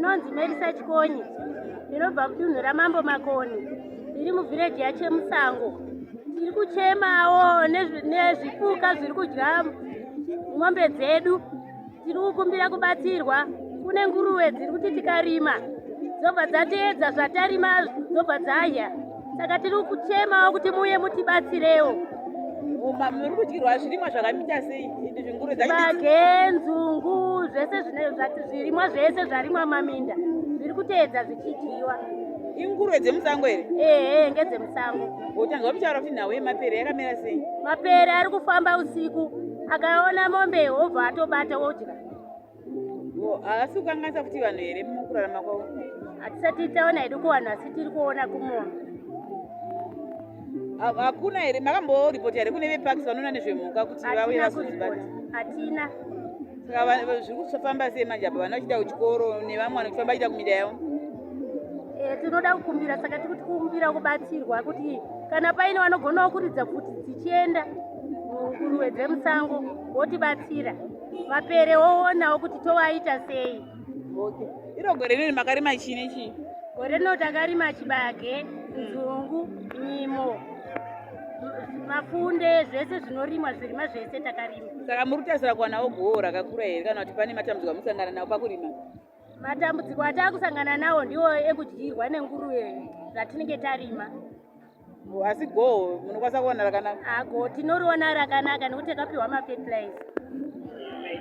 Ndinonzi Merisa Chikonyi, ndinobva mudunhu raMambo Makoni, ndiri muvhireji yaChemusango. Tiri kuchemawo nezvipuka zviri kudya mombe dzedu. Tiri kukumbira kubatsirwa. Kune nguruve dziri kuti tikarima dzobva dzateedza zvatarima dzobva dzadya. Saka tiri kuchemawo kuti muuye mutibatsirewo. Muri kudyirwa zvirimwa zvakaita sei? Zvinguru dzacho Chibage, nzungu, zvese zvirimwa zvese zvarimwa maminda zviri kuteedza zvichidyiwa. Inguruve dzemusango here? Ehe, ngedzemusango. Utanzwa muchaura kuti nhau yemapere yakamira sei? Mapere ari kufamba usiku, akaona mombe obva atobata odya. Haasi kukanganisa futi vanhu here mukurarama kwavo? Hatisati taona hedu kuvanhu, asi tiri kuona kumombe. Hakuna here makamboripota here kune veparks vanoona nezvemhuka kuti vauye vazozvibata? Hatina. Saka zviri kufamba sei manje apa vana vachiita kuchikoro nevamwe vanofamba vachiita kuminda yavo? Tinoda kukumbira, saka tiri kukumbira kubatsirwa kuti kana paine vanogonawo kuridza pfuti dzichienda munguruve dzemusango votibatsira. Mapere woonawo kuti tovaita sei. Okay. Iro gore rino makarima chii nechii? Gore rino takarima chibage, nzungu, nyimo, mafunde, zvese zvinorimwa, zvirimwa zvese takarima. Saka muri kutarisira kuwanawo goho rakakura here kana kuti pane matambudziko amusangana nawo pakurima? Matambudziko atakusangana nawo ndiwo ekudyirwa nenguruve zvatinenge tarima. Asi goho munokwanisa kuwana rakanaka? Goho tinoriona rakanaka nekuti takapiwa mafertilizer.